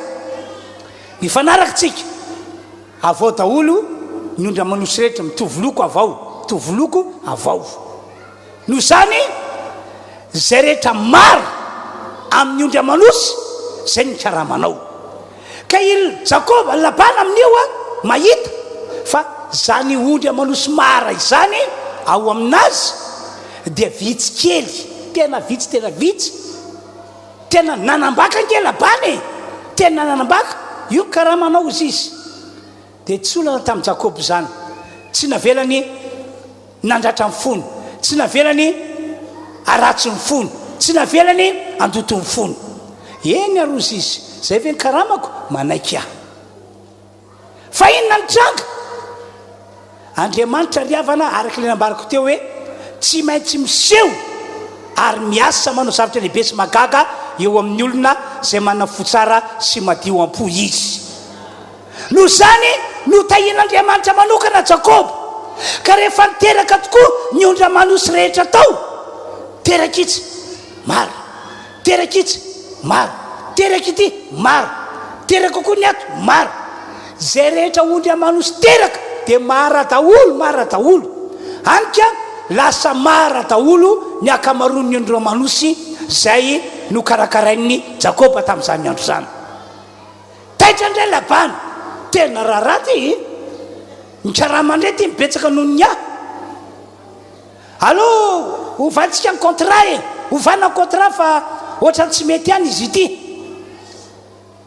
mifanaraka tsika. Avao daholo ny ondry aman'osy rehetra, mitovy loko avao, mitovy loko avao. Noho izany, izay rehetra maro amin'ny ondry aman'osy, izay ny karamanao. Ka i Jakoba, Labana amin'io a, mahita fa izany ondry aman'osy mara izany ao aminazy dia vitsy kely, tena vitsy, tena vitsy. Tena nanambaka ange Labana e! Tena nanambaka! Io karamanao hozy izy. Dia tsy olana tamin'i Jakoba izany. Tsy navelany nandratra ny fony. Tsy navelany haratsy ny fony. Tsy navelany handoto ny fony. Eny ary hozy izy, izay ve ny karamako? Manaiky aho. Fa inona no tranga? Andriamanitra ry havana, araka ilay nambarako teo hoe tsy maintsy miseho ary miasa manao zavatra lehibe sy mahagaga eo amin'ny olona izay manana fo tsara sy madio am-po Izy. Noho izany, notahian'Andriamanitra manokana Jakoba, ka rehefa niteraka tokoa ny ondry aman'osy rehetra tao, teraka izy, maro. Teraka itsy, maro. Teraka ity, maro. Teraka koa ny ato, maro. Izay rehetra ondry aman'osy teraka dia mara daholo, mara daholo. Hany ka lasa mara daholo ny ankamaroan'ny ondry aman'osy izay nokarakarain'i Jakoba tamin'izany andro izany. Taitra indray Labana, tena raharaha ity e! Ny karama indray ity mibetsaka noho ny ahy. Alou ovantsika ny contrat e! Ovana ny contrat fa ohatrany tsy mety ihany izy ity.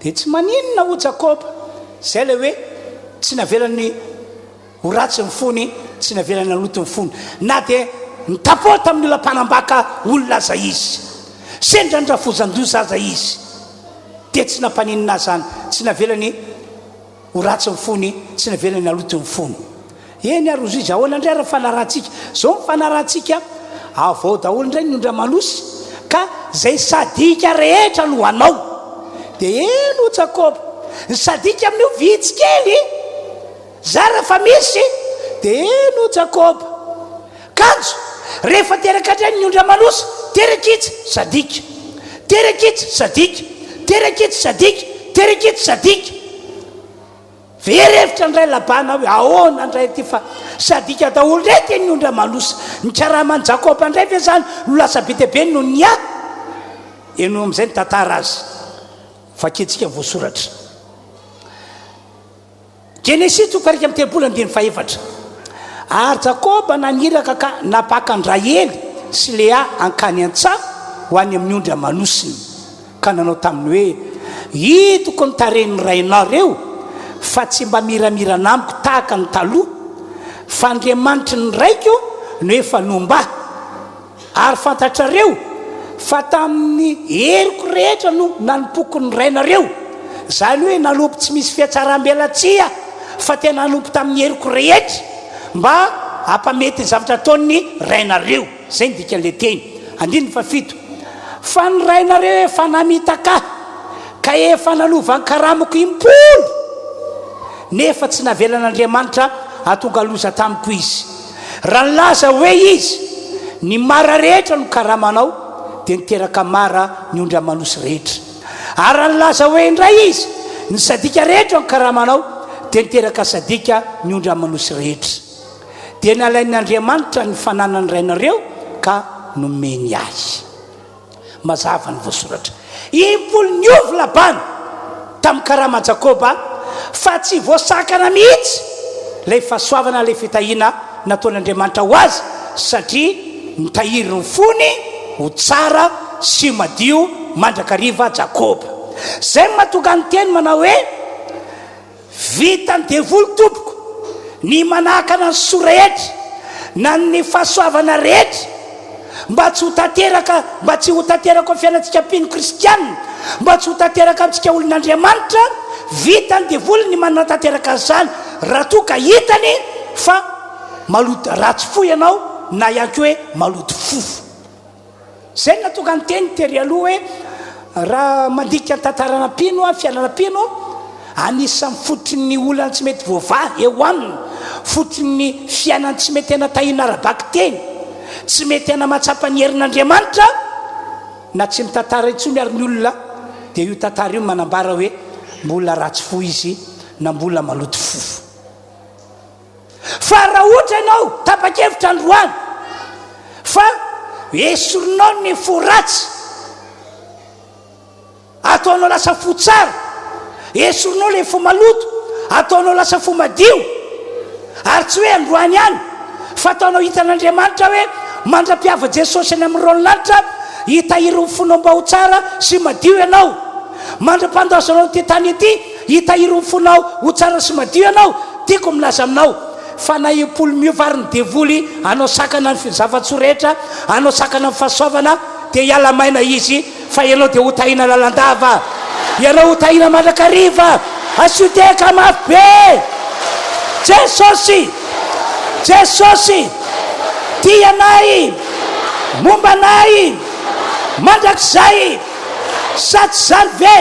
Dia tsy maninona hoy Jakoba. Izay ilay hoe tsy navelany ho ratsy ny fony, tsy navelany haloto ny fony. Na dia nitapo tamin'ny olona mpanambaka olona aza izy. Sendra ny rafozan-doza aza izy. Dia tsy nampaninona azy izany. Tsy navelany Ho ratsy ny fony, tsy navelany haloto ny fony. Eny ary hozy izy, ahoana indray ary ny fanarahantsika? Izao ny fanarahantsika, avao daholo indray ny ondry aman'osy, ka izay sadika rehetra no anao. Dia eny hoy Jakoba, ny sadika amin'io vitsy kely, zara fa misy, dia eny hoy Jakoba. Kanjo, rehefa teraka indray ny ondry aman'osy, teraka itsy, sadika. Teraka itsy, sadika. Teraka itsy, sadika. Teraka itsy, sadika. Very hevitra indray Labana hoe, Ahoana indray ity fa sadika daholo indray ity ny ondry aman'osy. Ny karaman'i Jakoba indray ve izany no lasa be dia be noho ny ahy? Henoy amin'izay ny tantara azy. Vakintsika ny voasoratra. Genesisy toko faha-31 andininy fahefatra. Ary Jakoba naniraka ka nampaka an-dRahely sy Lea hankany an-tsaha ho any amin'ny ondry aman'osiny, ka nanao taminy hoe, Hitako ny tarehin'ny rainareo, fa tsy mba miramirana amiko tahaka ny taloha, fa Andriamanitry ny raiko no efa nomba ahy. Ary fantatrareo fa tamin'ny heriko rehetra no nanompoako ny rainareo, izany hoe nanompo tsy misy fihatsaram-belatsihy aho, fa tena nanompo tamin'ny heriko rehetra mba hampamety ny zavatra ataon'ny rainareo. Izay no dikan'ilay teny. Andininy fahafito, Fa ny rainareo efa namitaka ahy, ka efa nanova ny karamako impolo, nefa tsy navelan'Andriamanitra hahatonga loza tamiko izy. Raha nilaza hoe izy, Ny mara rehetra no karamanao, dia niteraka mara ny ondry aman'osy rehetra. Ary raha nilaza hoe indray izy, Ny sadika rehetra no karamanao, dia niteraka sadika ny ondry aman'osy rehetra. Dia nalain' Andriamanitra ny fananan'ny rainareo ka nomeny ahy. Mazava ny voasoratra. Impolo niovy Labana tamin'ny karaman'i Jakoba fa tsy voasakana mihitsy ilay fahasoavana, ilay fitahiana nataon'Andriamanitra ho azy satria nitahiry ny fony ho tsara sy madio mandrakariva Jakoba. Izay no mahatonga ny teny manao hoe. Vitan'ny devoly tompoko ny manakana ny soa rehetra na ny fahasoavana rehetra mba tsy ho tanteraka mba tsy ho tanteraka ao fiainantsika mpino kristianina mba tsy ho tanteraka amintsika olon'Andriamanitra vitan'ny devoly ny manatanteraka an'izany raha toa ka hitany fa maloto ratsy fo ianao na ihany koa hoe maloto fo. Izay no nahatonga ny teny tery aloha hoe raha mandika ny tantarana mpino aho, fiainana mpino, anisan'ny fototry ny olana tsy mety voavaha eo aminy, fototry ny fiainany tsy mety tena tahiana ara-bakiteny, tsy mety tena mahatsapa ny herin'Andriamanitra, na tsy mitantara intsony ary ny olona, dia io tantara io manambara hoe mbola ratsy fo izy na mbola maloto fo. Fa raha ohatra ianao tapa-kevitra androany fa esorinao ny fo ratsy, ataonao lasa fo tsara, esorinao ilay fo maloto, ataonao lasa fo madio, ary tsy hoe androany ihany fa ataonao hitan'Andriamanitra hoe mandra-piava Jesosy any amin'ny rahon'ny lanitra, hitahiry ny fonao mba ho tsara sy madio ianao. Mandra-pandaozanao ity tany ity, hitahiry ny fonao ho tsara sy madio ianao. Tiako milaza aminao fa na impolo miova ary ny devoly hanao sakana ny zava-tsoa rehetra, hanao sakana ny fahasoavana, dia hiala maina izy fa ianao dia ho tahiana lalandava. Ianao ho tahiana mandrakariva. Asio tehaka mafy be! Jesosy! Jesosy! Tia anay! Momba anay! Mandrakizay! Sa tsy izany ve?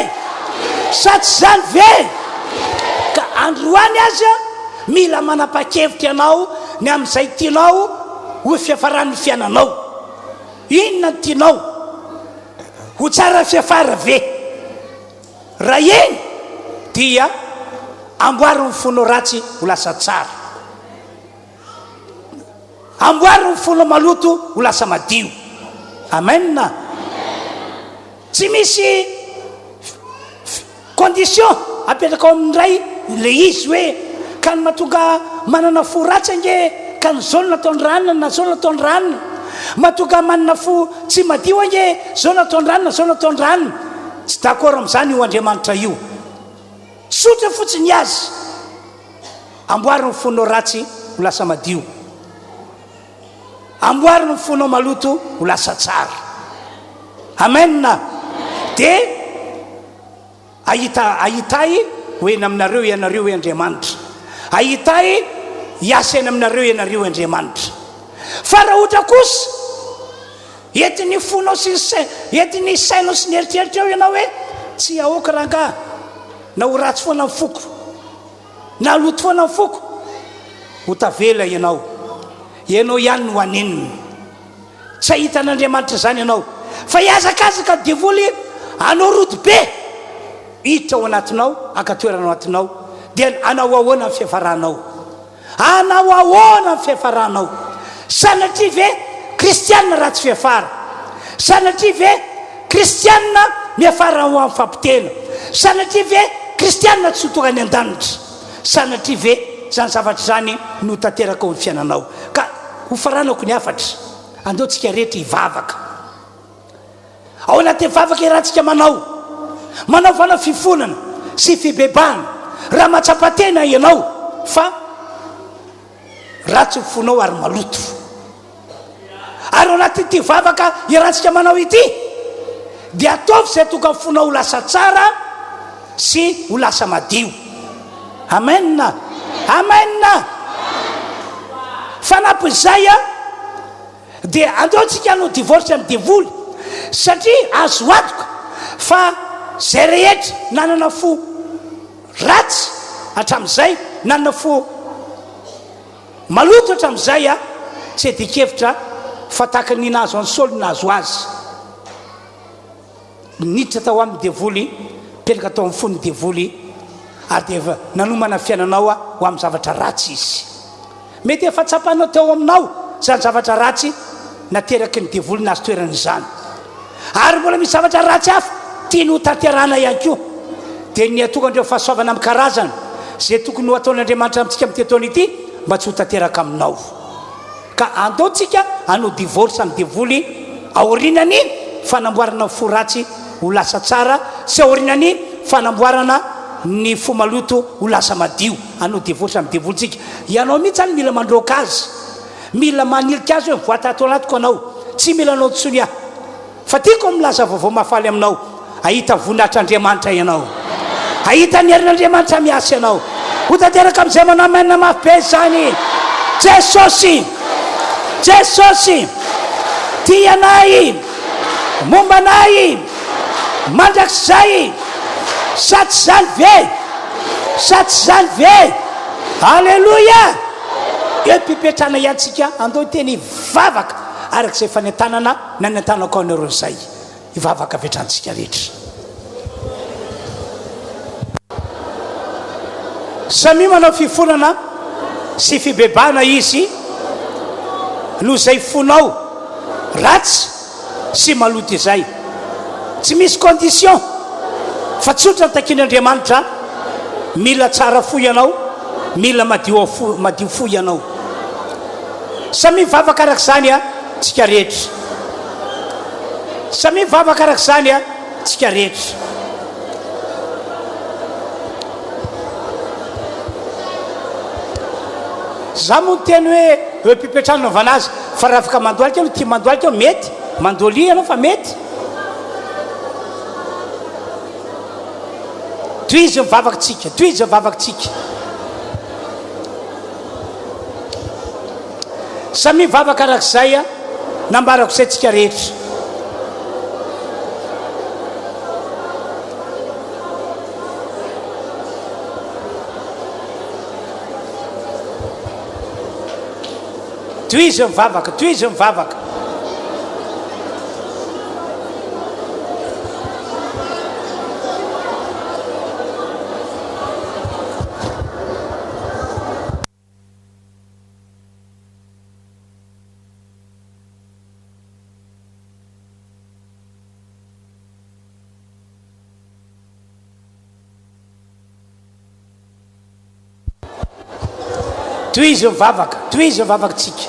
Sa tsy izany ve? Ka androany aza mila manapa-kevitra ianao ny amin'izay tianao ho fiafaran'ny fiainanao. Inona no tianao? Ho tsara fiafara ve? Raha eny dia amboary ny fonao ratsy ho lasa tsara. Amboary ny fonao maloto ho lasa madio. Amen. Tsy misy condition apetraka ao amin'ny Ray le izy hoe ka ny mahatonga manana fo ratsy ange ka ny zao no nataon'i ranona na zao no nataon'i ranona. Mahatonga manana fo tsy madio ange zao nataon'i ranona zao nataon'i ranona. Tsy d'accord amin'izany io Andriamanitra io. Tsotra fotsiny ny azy. Amboary ny fonao ratsy ho lasa madio. Amboary ny fonao maloto ho lasa tsara. Amen. Dia ahita ahita ahy ho eny aminareo ianareo hoy Andriamanitra. Ahita ahy hiasa eny aminareo ianareo hoy Andriamanitra. Fa raha ohatra kosa entin'ny fonao sy ny sai- entin'ny sainao sy ny eritreritrao ianao hoe tsy aoka rangahy na ho ratsy foana ny foko. Naloto foana ny foko. Ho tavela ianao. Ianao ihany no hanenina. Tsy hahita an'Andriamanitra izany ianao. Fa hihazakazaka ny devoly hanao rodobe hiditra ao anatinao, haka toerana ao anatinao. Dia hanao ahoana ny fiafaranao? Hanao ahoana ny fiafaranao? Sanatria ve kristianina ratsy fiafara? Sanatria ve kristianina miafara ho amin'ny fampitena? Sanatria ve kristianina tsy ho tonga any an-danitra? Sanatria ve? izany zavatra izany no tanteraka ao amin'ny fiainanao. Ka hofaranako ny hafatra, andao tsika rehetra hivavaka. Ao anatin'ny vavaka iarahantsika manao, manaovana fifonana sy fibebahana raha mahatsapa tena ianao fa ratsy ny fonao ary maloto. Ary ao anatin'ity vavaka iarahantsika manao ity dia ataovy izay tonga ny fonao ho lasa tsara sy ho lasa madio. Amen. Amen. Fanampin'izay a dia andao tsika hanao divorce amin'ny devoly satria azo antoka fa izay rehetra nanana fo ratsy hatramin'izay, nanana fo maloto hatramin'izay a, tsy adin-kevitra fa tahaka ny nahazo an'i Saoly no nahazo azy. Niditra tao aminy devoly, nipetraka tao amin'ny fony devoly, ary dia efa nanomana ny fiainanao ho amin'ny zavatra ratsy izy. Mety efa tsapanao teo aminao izany zavatra ratsy nateraky ny devoly nahazo toerana izany. Ary mbola misy zavatra ratsy hafa tiany ho tanterahana ihany koa, dia ny hahatonga an'ireo fahasoavana amin'ny karazany izay tokony ho ataon'Andriamanitra amintsika amin'ity taona ity mba tsy ho tanteraka aminao. Ka andao tsika hanao divorce amin'ny devoly aorianany fanamboarana ny fo ratsy ho lasa tsara sy aorianany fanamboarana ny fo maloto ho lasa madio. Hanao divorce amin'ny devoly tsika. Ianao mihitsy zany mila mandroaka azy. Mila manilika azy hoe mivoata ato anatiko anao. Tsy mila anao intsony aho. Fa tiako ny milaza vaovao mahafaly aminao, hahita voninahitr'Andriamanitra ianao. Hahita ny herin'Andriamanitra miasa ianao. Ho tanteraka amin'izay manao amen mafy be izany. Jesosy! Jesosy! Tia anay! Momba anay! Mandrakizay! Sa tsy izany ve? Sa tsy izany ve? Aleloia! Eo am-pipetrahana ihany tsika, andao hiteny hivavaka araka izay fanentanana Nanentanako anareo izay hivavaka avy hatrany tsika rehetra. Samia manao fifonana sy fibebahana izy noho izay fonao ratsy sy maloto izay. Tsy misy condition fa tsotra ny takian'Andriamanitra, mila tsara fo ianao, mila madio fo, madio fo ianao. Samia mivavaka araka izany a. Tsika rehetra. Samia mivavaka araka izany a, tsika rehetra. Za moa niteny hoe eo am-pipetrahana anaovana azy fa raha afaka mandohalika ianao, tia mandohalika ianao mety, mandohalia ianao fa mety. Tohizo ny vavaka tsika, tohizo ny vavaka tsika. Samia mivavaka araka izay nambarako izay tsika rehetra. Tohizo ny vavaka, tohizo ny vavaka. Tohizo ny vavaka, tohizo ny vavakintsika.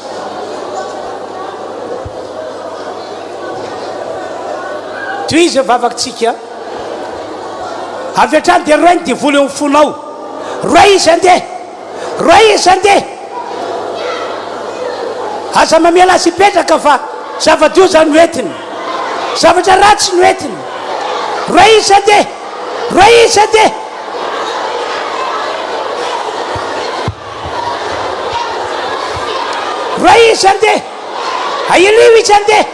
Tohizo ny vavakintsika. Avy hatrany dia roay ny devoly eo amin'ny fonao. Roay izy andeha. Roay izy andeha. Aza mamela azy hipetraka fa zava-doza no entiny. Zavatra ratsy no entiny. Roay izy andeha. Roay izy andeha. Roay izy andeha. Ahilio izy andeha.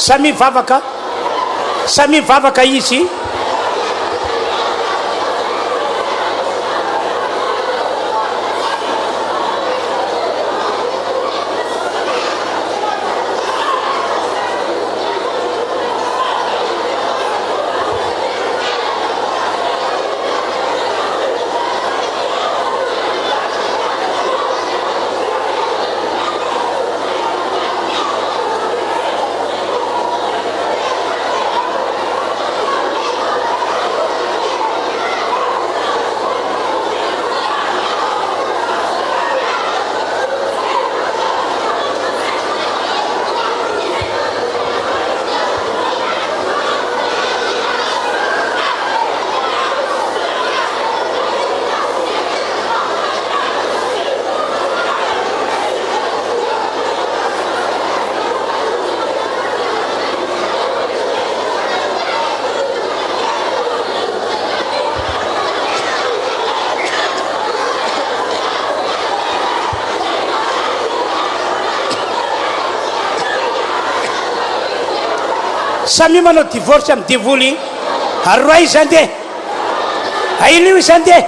Samia mivavaka, samia mivavaka izy. Samia manao divorce amin'ny devoly. Ary roahy izy handeha. Ailio izy handeha.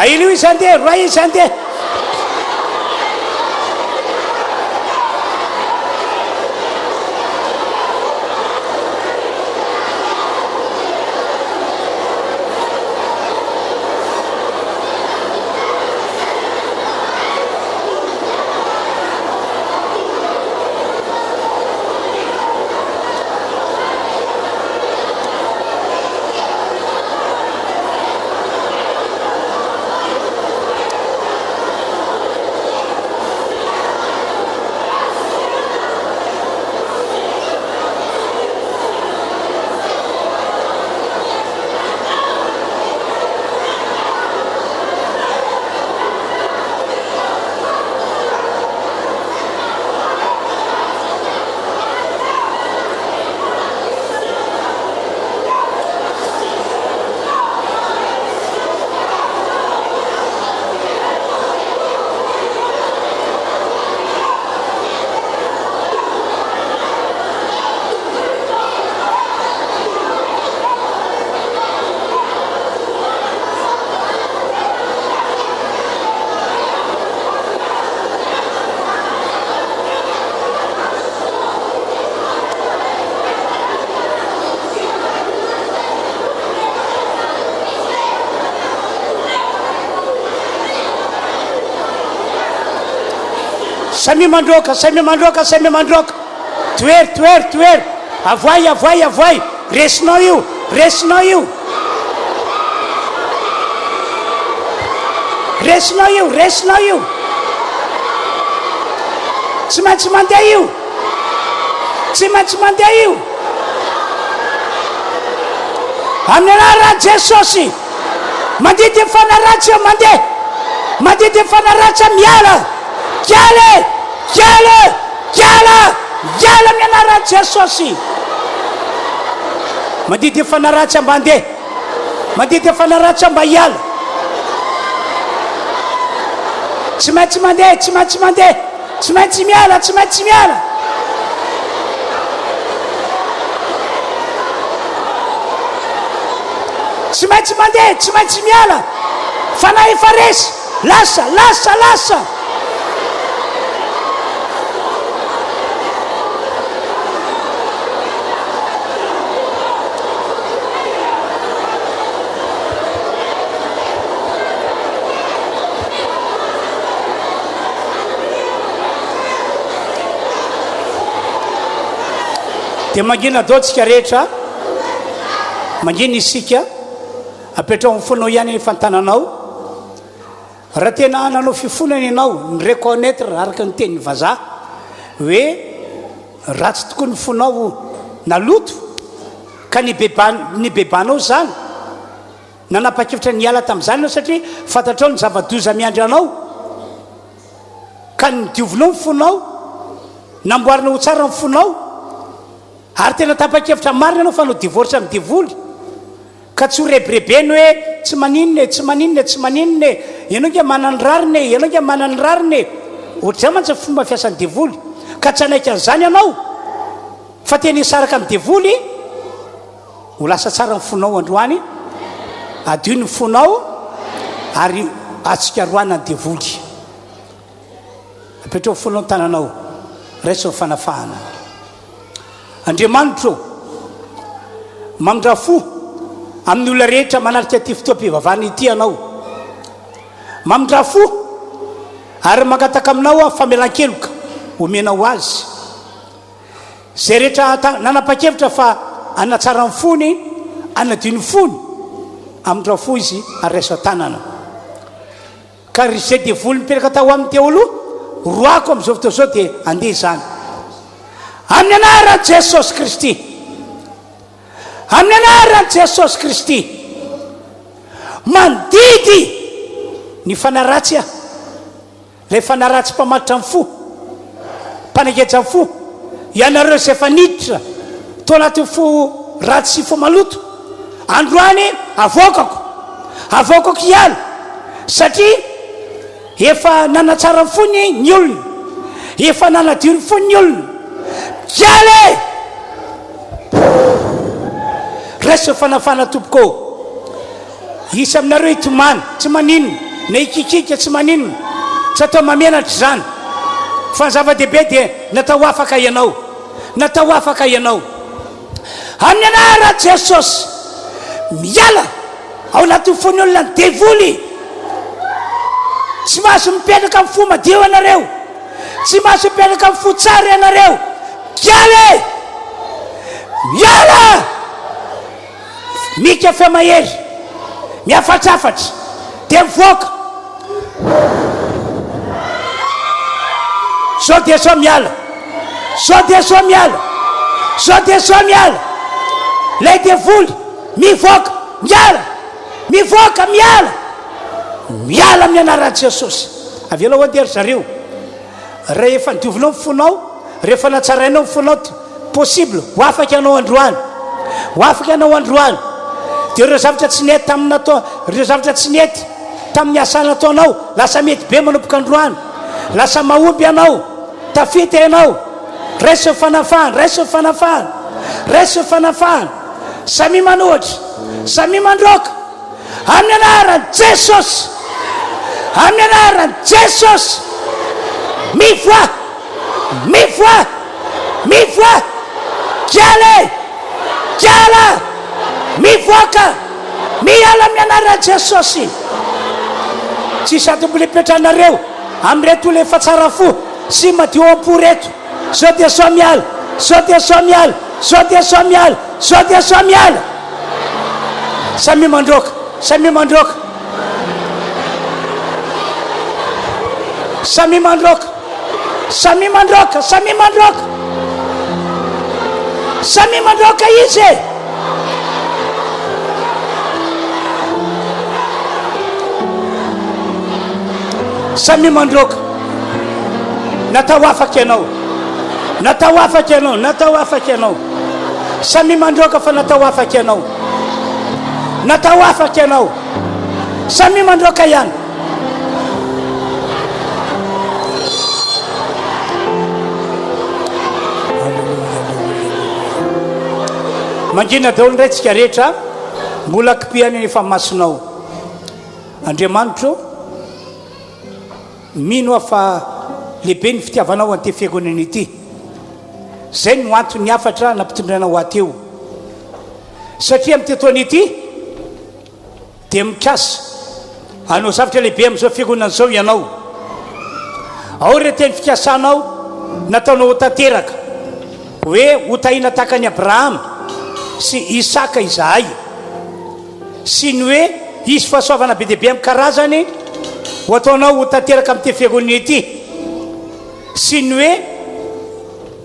Ailio izy handeha, roahy izy handeha. Samia mandroaka, samia mandroaka, samia mandroaka. Tohero, tohero, tohero. Avoay, avoay, avoay. Resinao io, resinao io. Resinao io, resinao io. Tsy maintsy mandeha io. Tsy maintsy mandeha io. Amin'ny anaran'i Jesosy. Mandidy ny fanahy ratsy eo, mandeha. Mandidy ny fanahy ratsy eo, miala. Kiala e! Kiala e! Kiala! Miala amin'ny anaran'i Jesosy. Mandidy ny fanahy ratsy mba handeha. Mandidy ny fanahy ratsy mba hiala. Tsy maintsy mandeha, tsy maintsy mandeha. Tsy maintsy miala, tsy maintsy miala. Tsy maintsy mandeha, tsy maintsy miala. Fanahy efa resy. Lasa, lasa, lasa. Dia mangina daholo tsika rehetra, mangina isika, apetraho amin'ny fonao ihany ny fantananao. Raha tena nanao fifonana ianao, ny reconnaître araka ny tenin'ny vazaha hoe ratsy tokoa ny fonao naloto ka nibeba nibebanao izany, Nanapa-kevitra ny hiala tamin'izany ianao satria fantatrao ny zava-doza miandry anao, ka nodiovinao ny fonao, namboarinao ho tsara ny fonao, ary tena tapa-kevitra marina ianao fa hanao divorce amin'ny devoly, ka tsy ho rebirebeny hoe tsy maninona e, tsy maninona e, tsy maninona e, ianao ange manana ny rariny e, ianao ange manana ny rariny e. Ohatr'izany mantsy ny fomba fiasan'ny devoly, ka tsy hanaiky an'izany ianao, fa tena hisaraka amin'ny devoly. Ho lasa tsara ny fonao androany, adio ny fonao ary atsikarohana ny devoly. Apetraho fonao ny tananao, raiso ny fanafahana. Andriamanitro ô, mamindrà fo amin'ny olona rehetra manatrika ity fotoam-pivavahana ity Ianao. Mamindrà fo ary mangataka aminao aho famelan-keloka omenao azy. Izay rehetra nanapa-kevitra fa hanatsara ny fony, hanadio ny fony, hamindrao fo izy ary raiso an-tanana. Ka ry izay devoly nipetraka tao aminy teo aloha, roahiko amin'izao fotoana izao dia handeha izany. Amin'ny anaran'i Jesosy Kristy. Amin'ny anaran'i Jesosy Kristy. Mandidy ny fanahy ratsy aho. Ilay fanahy ratsy mpamatotra ny fo, mpanageja ny fo, ianareo izay efa niditra tao anatin'ny fo ratsy sy fo maloto, androany avoakako. Avoakako hiala satria efa nanatsara ny fony ny olona, efa nanadio ny fony ny olona. Miala e! Raiso ny fanafana tompoko ô! Hisy aminareo hitomany, tsy maninona, na hikikika, tsy maninona, tsy atao mahamenatra izany, fa ny zava-dehibe dia natao ho afaka ianao, natao ho afaka ianao. Amin'ny anaran'i Jesosy, miala ao anatin'ny fon'ny olona ny devoly. Tsy mahazo mipetraka amin'ny fo madio ianareo, tsy mahazo mipetraka amin'ny fo tsara ianareo. Miala e! Miala! Mika feo mahery, mihafatrafatra, dia mivoaka. Zao dia zao miala. Zao dia zao miala. Zao dia zao miala. Ilay devoly mivoaka, miala. Mivoaka, miala. Miala amin'ny anaran'i Jesosy. Avelao andeha ry zareo. Rehefa nodiovinao ny fonao, rehefa natsarainao ny fonao, possible ho afaka ianao androany. Ho afaka ianao androany. Dia ireo zavatra tsy nety tamin'ny natao, ireo zavatra tsy nety tamin'ny asa nataonao, lasa mety be manomboka androany. Lasa mahomby ianao, tafita ianao. Raiso ny fanafahana, raiso ny fanafahana, raiso ny fanafahana. Samia manohatra, samia mandroaka. Amin'ny anaran'i Jesosy! Amin'ny anaran'i Jesosy! Mivoaha! Mivoaha! Mivoaha! Kiala e! Kiala! Mivoaka! Miala amin'ny anaran'i Jesosy! Tsisy antony mbola hipetrahanareo amin'ireto olona efa tsara fo sy madio am-po ireto. Zao dia zao miala! Zao dia zao miala! Zao dia zao miala! Zao dia zao miala! Samia mandroaka, samia mandroaka. Samia mandroaka, samia mandroaka, samia mandroaka. Samia mandroaka izy e. Samia mandroaka. Natao afaka ianao. Natao afaka ianao, natao afaka ianao. Samia mandroaka fa natao afaka ianao. Natao afaka ianao. Samia mandroaka ihany. Mangina daholo indray tsika rehetra. Mbola kipihana ny efa masonao. Andriamanitro, mino aho fa lehibe ny fitiavanao an'ity fiangonana ity. Izay no anton'ny hafatra nampitondraina ho ahy teo. Satria amin'ity taona ity dia mikasa hanao zavatra lehibe amin'izao fiangonana izao ianao. Ao ireo teny fikasanao nataonao ho tanteraka, hoe hotahiana tahaka an'i Abrahama sy Isaka izahay, sy ny hoe hisy fahasoavana be dia be amin'ny karazany ho ataonao ho tanteraka amin'ity fiangonana ity. Sy ny hoe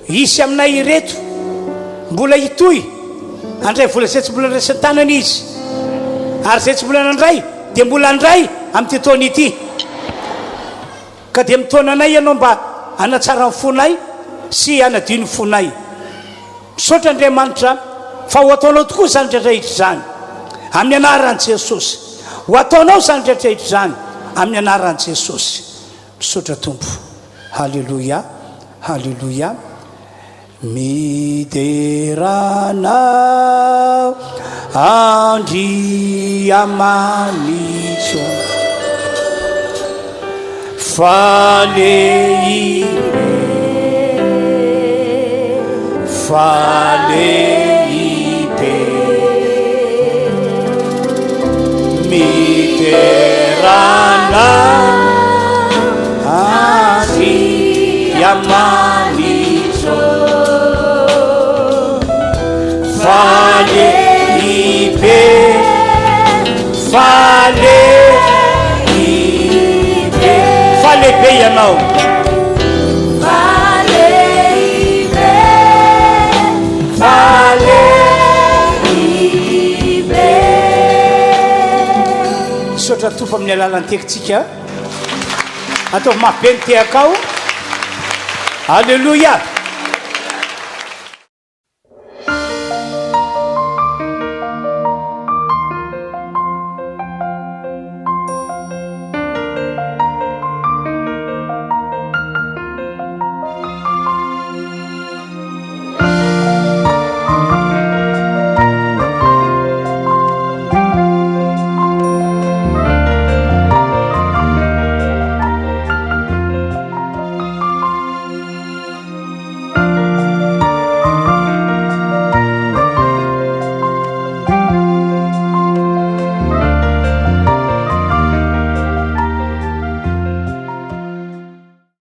hisy aminay ireto mbola hitohy handray vola izay tsy mbola niraisan-tanana izy, ary izay tsy mbola nandray dia mbola handray amin'ity taona ity. Ka dia mitaona anay ianao mba hanatsara ny fonay sy hanadio ny fonay. Misaotra Andriamanitra fa ho ataonao tokoa izany rehetra izany amin'ny anaran'i Jesosy. Ho ataonao izany rehetra izany amin'ny anaran'i Jesosy. Misaotra Tompo. Haleloia Haleloia Midera Anao Andriamanitro Fa lehibe Fa lehibe Midera Anao Andriamanitro Fa lehibe Fa lehibe Fa lehibe Ianao
Fa lehibe
Fa
lehibe
Misaotra Tompo amin'ny alalan'ny tekintsika. Ataovy mafy be ny tehakao. Alléluia.